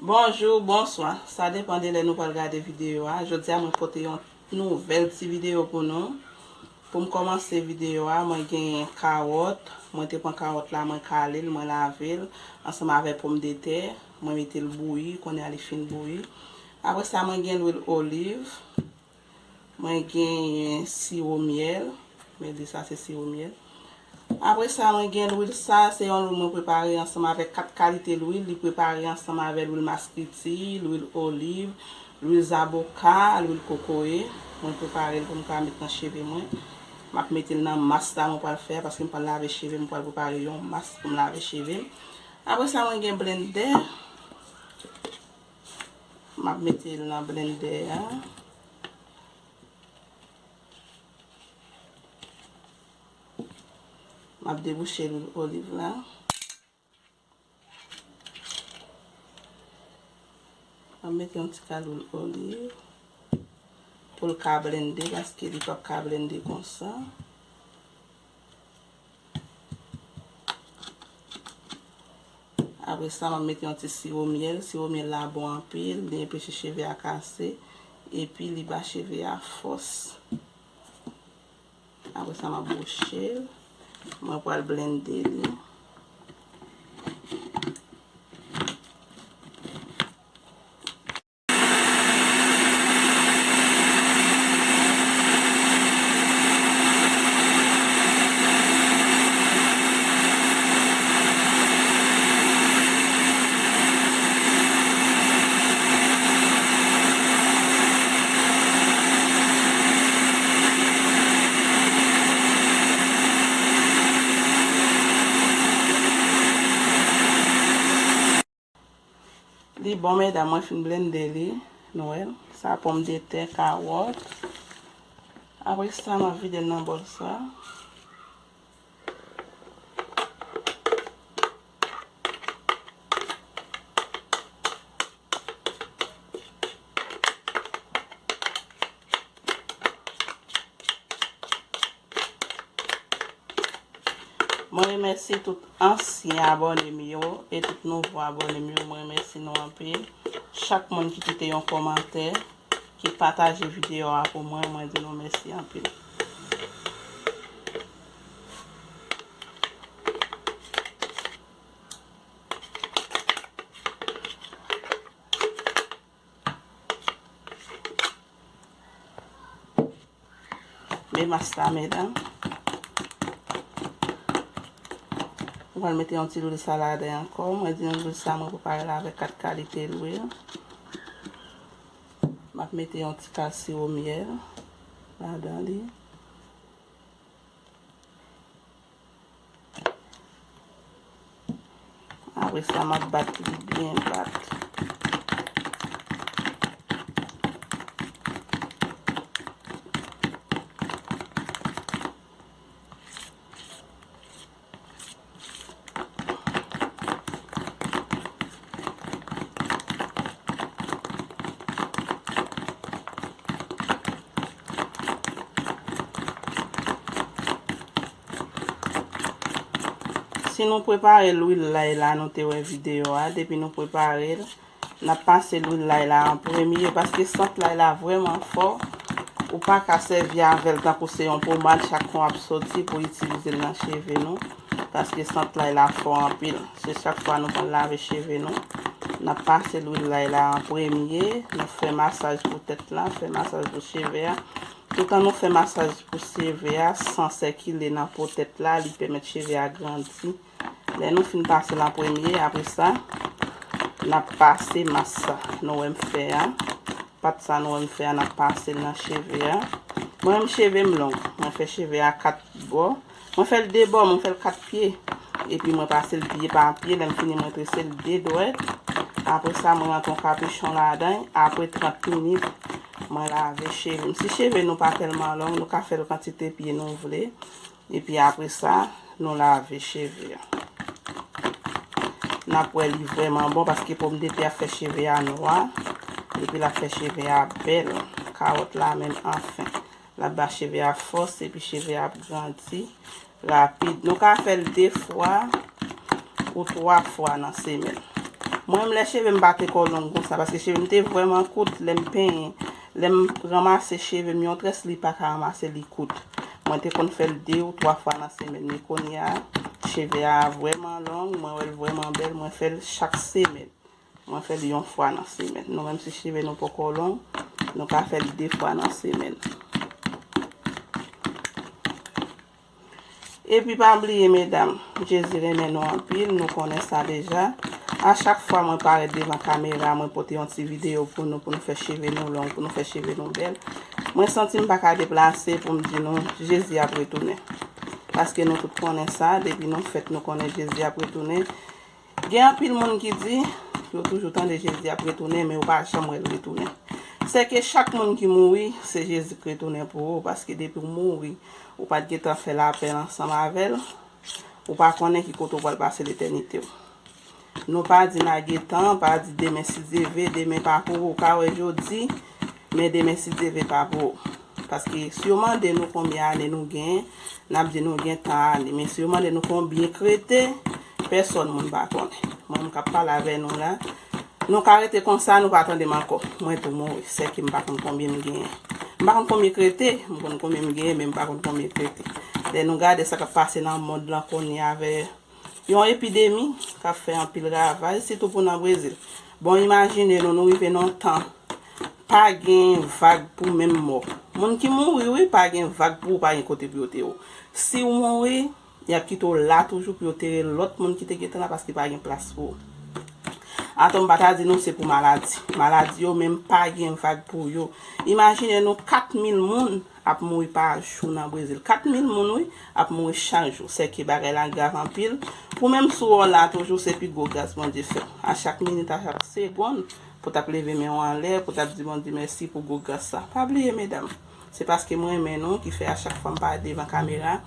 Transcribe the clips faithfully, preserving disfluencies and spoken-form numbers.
Bonjou, bonswa. Sa depann de lè nou pral gade videyo a. Jodi a, mwen pote yon nouvèl ti videyo pou nou. Pou m kòmanse videyo a, mwen genyen kawòt. Mwen te pran kawòt la, mwen kale l, mwen lave l ansanm avèk pomdetè. Mwen mete l bouyi, kounye a li fin bouyi. Apre sa, mwen gen lwil oliv. Mwen genyen siwo myèl. Men di sa se siwo myèl. Apre sa, mwen gen lwil sa, se yon lwil mwen prepare ansanm avèk kat kalite lwil. Li prepare ansanm avèk lwil maskrityi, lwil oliv, lwil zaboka, lwil kokoye. Mwen prepare l pou m ka met nan cheve mwen. M ap mete l nan mas la mwen pral fè a, paske m pral lave cheve m, mwen pral prepare yon mas pou m lave cheve m. Apre sa, mwen gen blendè. M ap mete l nan blendè a. M ap debouche lwil oliv la. M ap mete yon ti kal lwil oliv pou l ka blende, paske li p ap ka blende konsa. Apre sa, m ap mete yon ti siwo myèl. Siwo myèl la bon anpil, li enpeche cheve a kase, epi li ba cheve a fòs. Apre sa, m ap bouche l. Mwen pral blende li. Li bon, medam, mwen fin blende li. Nou wè l. Sa pomdetè, kawòt. Apre sa, m ap vide l nan bòl sa. Mwen remèsye tout ansyen abòne m yo e tout nouvo abòne m yo. Mwen remèsye nou anpil. Chak moun ki kite yon kòmantè, ki pataje videyo a pou mwen, mwen di nou mèsi anpil. Men mas la, medam. Mwen pral mete yon ti lwil sa ladan ankò. Mwen di nou lwil sa mwen prepare l avèk kat kalite lwil. M ap mete yon ti kal siwo myèl ladan li. Apre sa, m ap bat li byen bat. Si nou prepare lwil lay la, nou te wè videyo a, depi nou prepare l, n ap pase lwil lay la an premye, paske sant lay la vrèman fò. Ou pa ka sèvi avè l tankou se yon pomad, chak fwa w ap soti pou itilize l nan cheve nou, paske sant lay la fò anpil. Se chak fwa nou pral lave cheve nou, n ap pase lwil lay la an premye, nou fè masaj pou tèt la, fè masaj pou cheve a. Toutan nou fè masaj pou cheve a, san sikile nan po tèt la, li pèmèt cheve a grandi. Lè nou fin pase l an premye, apre sa, n ap pase mas sa nou wè m fè a. Pat sa nou wè m fè a, n ap pase l nan cheve a. Mwen menm, cheve m long. Mwen fè cheve a kat bò. Mwen fè l de bò, mwen fè l kat pye. Epi mwen pase l pye pa pye. Lè m fini, mwen trese l de dwèt. Apre sa, mwen rantre yon kapichon ladan. Apre trant minit, mwen lave cheve m. Si cheve nou pa tèlman long, nou ka fè l kantite pye nou vle. Epi apre sa, nou lave cheve a. N ap wè li vrèman bon paske pomdetè ap fè cheve a nwa. Epi l ap fè cheve a bèl. Kawòt la menm, anfen. L ap ba cheve a fòs epi cheve a ap grandi rapid. Nou ka fè l de fwa ou twa fwa nan semèn. Mwen menm lè cheve m pa te ko long konsa, paske cheve m te vrèman kout lè m penyen. Lè m ranmase cheve m yon très, li pa ka ranmase, li kout. Mwen te konn fè l de ou twa fwa nan semèn, men kounye a, cheve a vrèman long, mwen wè l vrèman bèl, mwen fè l chak semèn. Mwen fè l yon fwa nan semèn. Nou menm si cheve nou poko long, nou ka fè l de fwa nan semèn. Epi pa bliye medam, Jezi renmen nou anpil, nou konnen sa deja. A chak fwa mwen parèt devan kamera, mwen pote yon ti videyo pou nou, pou nou fè cheve nou long, pou nou fè cheve nou bèl. Mwen santi m pa ka deplase pou m di nou, Jezi ap retounen. Paske nou tout konnen sa, depi nou fèt nou konnen Jezi ap retounen. Gen anpil moun ki di, yo toujou tande Jezi ap retounen, men yo pa janm wè l retounen. Sèke chak moun ki mouri, se Jezi k retounen pou ou, paske depi w mouri, ou pa t gentan fè lapè ansanm avè l, ou pa konnen ki kote w pral pase letènite w. Nou pa di lage tan, pa di demen si Dye vle, demen pa pou ou, ou ka wè jodi, men demen si Dye vle pa pou ou. Paske si yo mande nou konbyen ane nou genyen, n ap di nou gen tan ane. Men si yo mande nou konbyen k rete, pèsòn moun pa konnen. Mwen menm k ap pale avè nou la, nou ka rete konsa, nou pa tande m ankò. Mwen tou mouri, sèke m pa konn konbyen m genyen. M pa konn konbyen k rete, m konn konbyen m genyen, men m pa konn konbyen k rete. Lè nou gade sa k ap pase nan mond lan kounye a avè yon epidemi k ap fè anpil ravaj, sitou pou nan Brezil. Bon, imajine nou, nou rive nan yon tan, pa gen vag pou menm mò. Moun ki mouri, wi, pa gen vag pou ou, pa gen kote pou yo te ou. Si w mouri, y ap kite w la toujou pou yo tere lòt moun ki te gentan la, paske pa gen plas pou ou. Atò, m pa ta di nou se pou maladi. Maladi yo menm pa gen vag pou yo. Imajine nou kat mil moun ap mouri pa jou nan Brezil. Kat mil moun, wi, ap mouri chak jou. Sèke bagay la grav anpil. Ou menm si w la toujou, se pi gwo gras Bondye fè w. A chak minit, a chak segonn, pou t ap leve men w anlè, pou t ap di Bondye mèsi pou gwo gras sa. Pa bliye, medam, se paske m renmen nou ki fè a chak fwa m parèt devan kamera,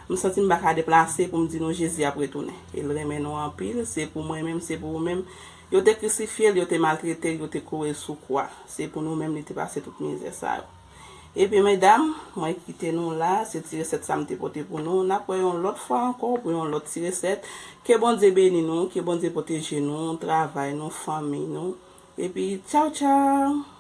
m santi m pa ka deplase pou m di nou Jezi ap retounen. E l renmen nou anpil, se pou mwen menm, se pou ou menm. Yo te krisifye l, yo te maltrete l, yo te koure l sou kwa. Se pou nou menm li te pase tout mizè sa yo. Epi medam, mwen kite nou la, se ti resèt sa m te pote pou nou. N ap wè yon lòt fwa ankò pou yon lòt ti resèt. Ke Bondye beni nou, ke Bondye pwoteje nou, travay nou, fanmi nou. Epi, tchaw, tchaw!